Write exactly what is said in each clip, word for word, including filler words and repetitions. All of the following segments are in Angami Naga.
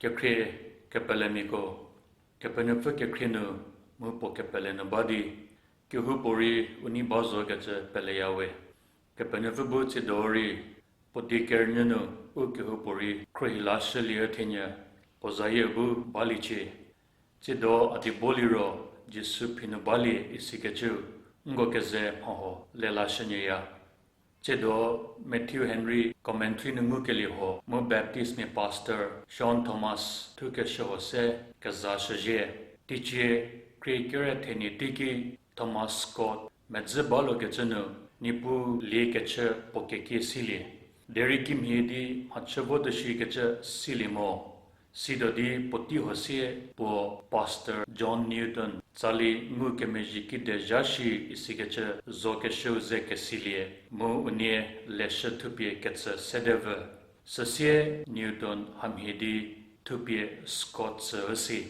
Kekhrie kepelemiako, Kepenuopfü kekhrie nu mu puo kepele nu ba di, kehoupuorei u nei ba zokecü peleyawe. Kepenuopfü bu tsiedo rei, puo die kerünyü nu u kehoupuorei khruohi lashülie thenyü, puo zayie bu baliecie. Tsiedo a die bo liro, Jisu phinu balie isikecüu, nko keze mhahuo le lashünyüya. Tsiedo Matthew Henry commentary nu ngukelie huo mu Baptistmia Pastor John Thomas thukeshü huo se kezashüzhie. Teicie, krie kere thenie teiki Thomas Scott medzü balokecü nu, Niepuu lie kechü puo kekie silie. Derei kimhie di mhachü votuo shikecü silie mo. Situo di puotei huo sie puo Pastor John Newton tsali ngukemezhie kide zha shi isikecü zokeshüu ze kesilie, mu unie leshü thupie ketsü sedevü. Süsie Newton hamhie di thupie Scott tsü üsi.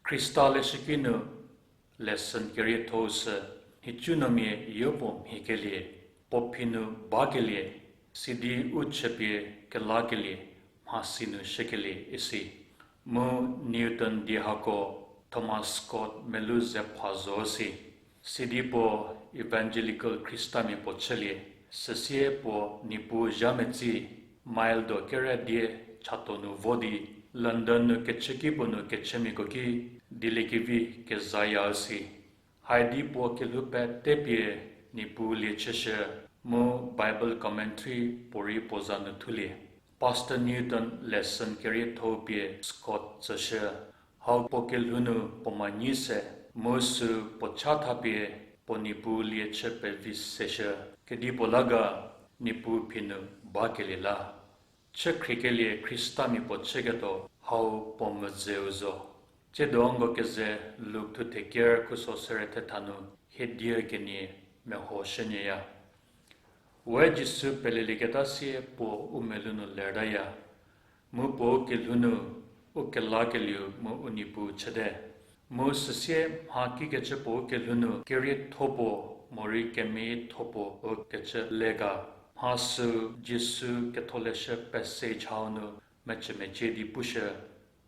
Khrista leshüki nu lesson kerietho-u sü, nhicunuomia yopuo mhiekelie, puo phinu bakelie, sidi u chüpie kelakelie, mhasi nu shükelie isi. Mu Newton die hako Thomas Scott melou ze pha zo si. Sidi puo Evangelical Khristamia puo chülie, süsie puo Niepuu zha metsi, mile do kere die chato nu vo di, London nu kechüki puo nu kechümiako ki dieliekevi kezaya üsi. Haidi puo kelhou pete pie Niepuu lie chüshü, mu Bible commentary puorei puo za nu thulie. Pastor Newton lesson kerietho pie Scott tsüshü, hau puo kelhou nu puo ma nyi se, mu sü puo cha thapie puo Niepuu lie chü pevi seshü, kedipuo la ga, Niepuu phinu bakelie la. Chükhriekelie Khristamia puo chüketuo hau puo mvüdzeu zo. Tsiedo nko keze Luk thuthe ker khuso sere thetha nu hie die kenie mehoshünyüya. We Jisu pelelieketa sie puo u melou nu lertaya. Mu puo u kelhou nu, u kelakelieu mu u Niepuu chüte. Mu süsie mha kikecü puo u kelhou nu kerietho puo, morei kemeyietho puo ükecü le ga. Mha sü Jisu ketholeshü passage hau nu mecümecie di pushü.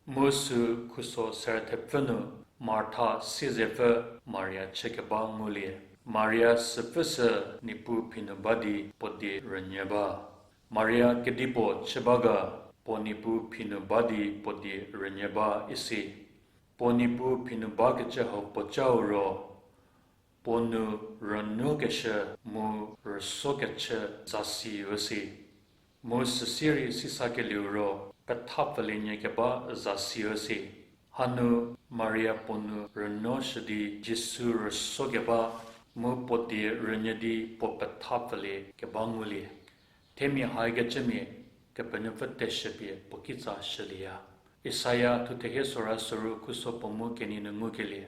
Mu sü khuso sere thepfü nu Martha siezepfü Maria chükeba ngulie. Maria süpfü sü Niepuu phinu ba di puo die rünyü ba. Maria kedipuo chü ba ga, puo Niepuu phinu ba di puo die rünyü ba isi. Puo Niepuu phinu bakecü hau puo cau ro, puo nu rünokeshü mu rüsokechü zasi üsi. Mu süsie rei sisakelieu ro, pethapfülienie keba zasi üsi. Hanu Maria puo nu rünoshü di Jisu rüsokeba, mu puo die rünyü di puo pethapfülie keba ngulie. Themia haikecümia Kepenuopfü teshüpie puo kitsa shülieya. Isaia thuthe hie sora soru khuso puo mu kenie nu ngukelie.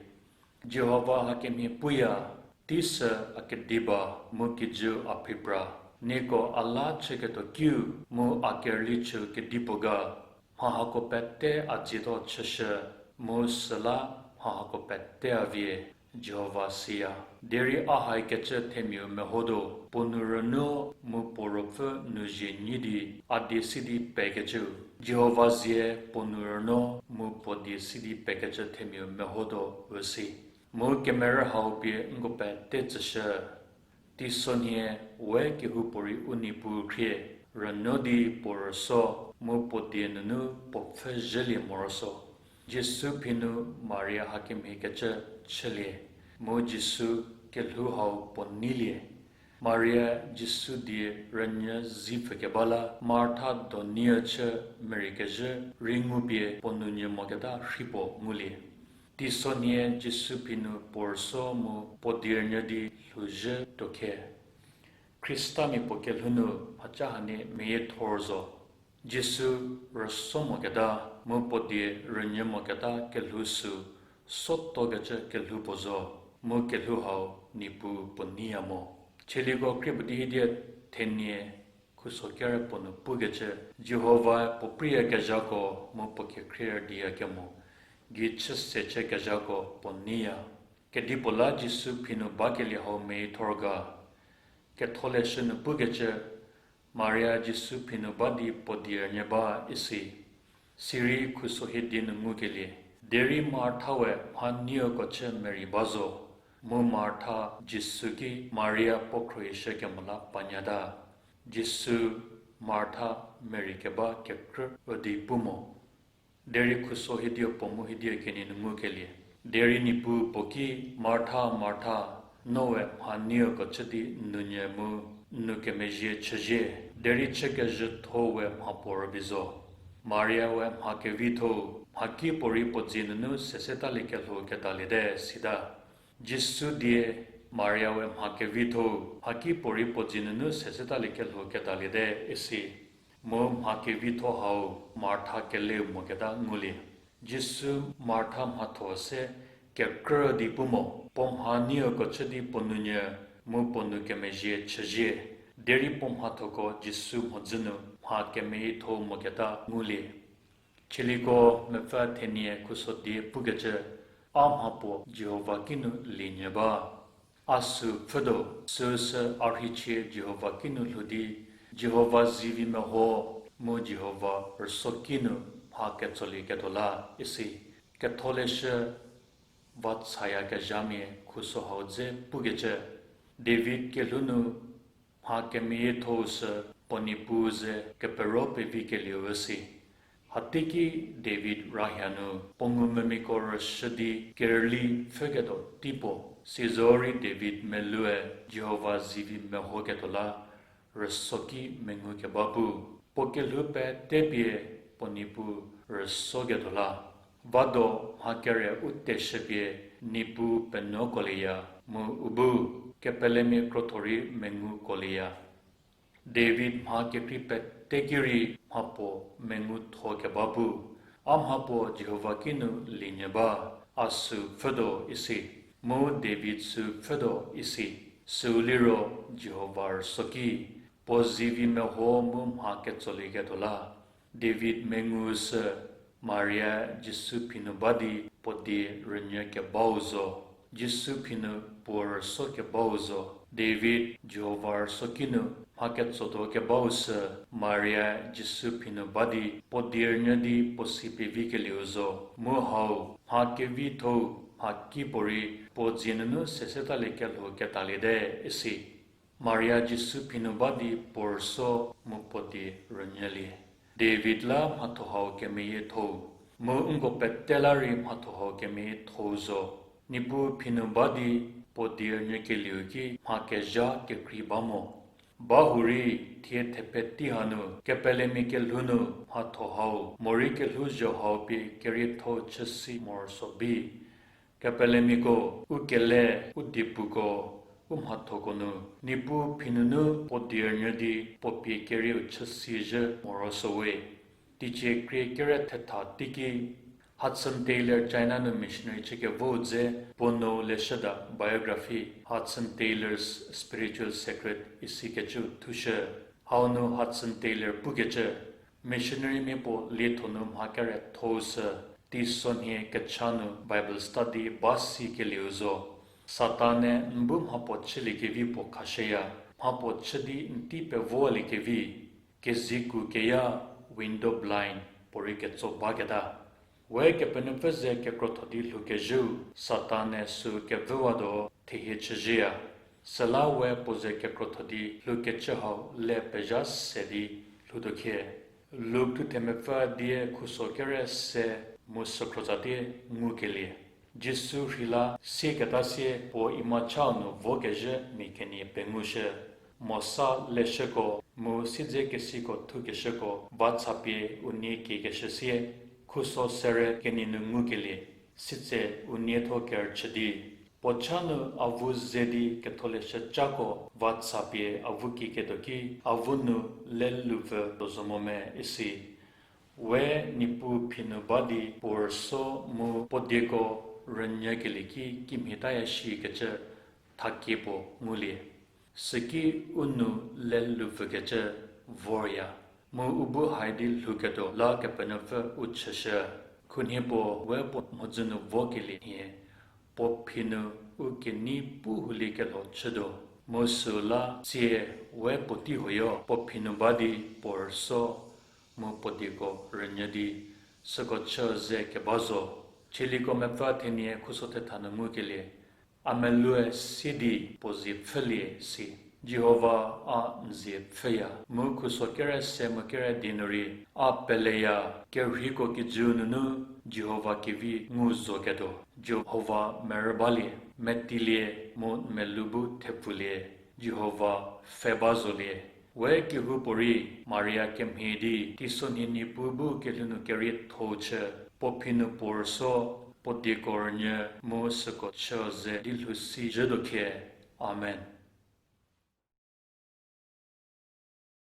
Jihova hakemhie puya, tei sü a kediba mu kijüu a phipra. Nieko a la chüketuo kiu mu a kerüli chüu kedipuo ga, mha hako pete a dzietho chüshü, mu süla mha hako pete a vie, Jihova siya. Derei a haikecü themiau mehotuo, puo nu rünuo mu puo ruopfü nu zie nyi di a die si di pekecüu. Jihova zie puo nu rünuo mu puo die si di pekecü themiau mehotuo üsi. Mu kemerü hau pie nko pete tsüshü. Teisonhie we kehoupuorei u Niepuu khrie, rünuo di puo rüso, mu puo die nunu puo pfhü zhülie morosuo. Jisu phinu Maria hakemhie kecü chülie, mu Jisu kelhou hau puo neilie. Maria Jisu die rünyü zipfü keba la Martha doniü chü merei kezhü rei ngupie puo nou nyü moketa rhi puo ngulie. Teisonhie Jisu phinu puo rüso mu puo die rünyü di lhouzhü tuo khe. Khristamia puo kelhou nu mhaca hanie meyiethor zo. Jisu rüso moketa mu puo die rünyü moketa kelhou sü sotokecü kelhou puo zo, mu kelhou hau Niepuu puo neiya mo. Chieliko krie puo di hiedie thenie khuso kere puo nu pukecü, Jihovae puo preiyakezhako mu puo kekhrie rüdiyakemo, gei chüse chükezhako puo neiya. Kedipuo la Jisu phinu bakelie hau meyiethor ga. Ketholeshü nu pukecü, Maria Jisu phinu ba di puo die rünyü ba isi. Sirei khuso hiedi nu ngukelie. Derei Martha-e mha nieko chü merei ba zo. Mu Martha Jisu ki Maria puo khruohishü kemo la panyata. Jisu Martha merei keba kekrü üdi pu mo. Derei khuso hiedi puo mu hiedi kenie nu ngukelie. Derei Niepuu puo ki, Martha, Martha, noe mha nieko chü di n nounyü mu n nou kemezhie chüzie, derei chükezhütho-e mha puo rübei zo. Maria-e mha kevitho-u, mhakipuorei puo dzie nunu sesetalie kelhou kedaliete, sita. Jisu die, Maria-e mha kevitho-u, mhakipuorei puo dzie nunu sesetalie kelhou kedaliete, isi. Mu mha kevitho hau Martha keleu moketa ngulie. Jisu Martha mhatho se kekrü di pu mo, puo mha nieko chü di puo nounyü, mu puo nou kemezhie chüzie. Derei puo mhathoko Jisu mhodzü nu mha kemeyiethou moketa ngulie. Chülieko mepfü thenie khuso die pukecü, a mha puo Jihova kinu lienyü ba. A sü pfhütuo, süusü a rheichie Jihova kinu lhou di, Jihova zivi meho, mu Jihova rüso kinu mha ketsolieketuo la, isi. Ketholeshü va tsayakezhamia khuso hau dze pukecü, David kelhou nu mha kemeyiethou sü puo Niepuu ze kepero pevikelieu üsi. Hateiki David rahia nu puo ngumvümiako rüshü di kerüli pfhüketuo tei puo, sizorei David meloue Jihova zivi mehoketuo la rüso ki mengu keba pu. Puo kelhou pete pie puo Niepuu rüsoketuo la. Vado mha kere u teshüpie Niepuu penuokolieya mu u bu kepelemia krotho rei mengukolieya. David mha kekrei pete ki rei mha puo mengutho keba pu. A mha puo Jihova kinu lienyü ba, a sü pfhütuo isi, mu David sü pfhütuo isi, süu liro Jihova rüso ki, puo zivi meho mu mha ketsolieketuo la. David mengu sü Maria Jisu phinu ba di puo die rünyü kebau zo. Jisu phinu puo rüso kebau zo. David Jihova rüso kinu mha ketsotuo kebau sü Maria Jisu phinu ba di puo die rünyü di puo si pevikelieu zo. Mu hau mha kevitho-u mhakipuorei puo dzie nunu sesetalie kelhou kedaliete isi. Maria Jisu phinu ba di puo rüso mu puo die rünyülie. David la mhatho hau kemeyiethou, mu nko pete la rei mhatho hau kemeyiethou zo. Niepuu phinu ba di puo die rünyükelieu ki mha kezha kekrei ba mo. Bahurei thie thepfhe tei hanu kepelemia kelhou nu mhatho hau morei kelhouzho hau pie kerietho chü si morosuo bi. Kepelemiako, u kele, u diepuko, u mhathoko nu Niepuu phi nunu puo die rünyü di puo pie kerieu chü sizhü morosuo we. Teicie krie kere thetha teiki Hudson Taylor China nu missionary chükevo dze puo nou leshüda biography Hudson Taylor's Spiritual Secret isikecü thushü. Hau nu Hudson Taylor pukecü, missionarymia puo lietho nu mha keretho sü, teisonhie kecha nu Bible study ba sikelieu zo. Satan-e n bu mhapuo chüliekevi puo khashüya, mhapuo chü di n tei pevoliekevi, keziku keya, window blind, puorei ketso baketa. We Kepenuopfü ze kekrotho di lhoukezhüu, Satan-e süu kevüwatuo thehie chüzhüya. Süla we puo ze kekrotho di lhoukecü hau le pezha se di lhoutuo khie. Luk thuthemepfü die khuso kere se mu sükhro tsatie ngukelie. Jisu rheila sieketa sie puo Emmaus chau nu vokezhü mia kenie pengushü. Mosa leshüko mu siedzekesiko thukeshüko va tshapie unie kiekeshü sie, khuso sere kenie nu ngukelie, sitse unie tho kerüchü di. Puo cha nu avu ze di ketholeshü cako va tshapie avu kieketuo ki, avu nu lelupfü tuo zo mo me isi. We Niepuu phi nu ba di puo rüso mu puo dieko rünyükelie ki kimhie taya shikecü thakie puo ngulie. Süki u nu lelupfükecü vorya, mu u bu hai di lhouketuo la Kepenuopfü u chüshü. Khunhie puo we puo mhodzü nu vokelie nhie, puo phi nu u kenei pu hulie kelho chütuo. Mu süla tsie we puotei huoyo puo phi nu ba di puo rüso mu puo dieko rünyü di süko chü ze keba zo. Chieliko mepfü thenie khuso thetha nu ngukelie, a melou-e si di puo zie pfhülie si. Jihova a n zie pfhüya. Mu khuso kere se mu kere di nu rei, a peleya, kerheiko kijüu nunu Jihova kevi ngu zoketuo. Jihova merü balie, metilie, mu n melou bu thepfulie, Jihova pfhe ba zolie. We kehoupuorei Maria kemhie di teisonhie niepu bu kelhou nu kerietho-u chü, puo phi nu puo rüsuo, puo dieko rünyü mu süko chü ze di lhou si jütuo khie. Amen.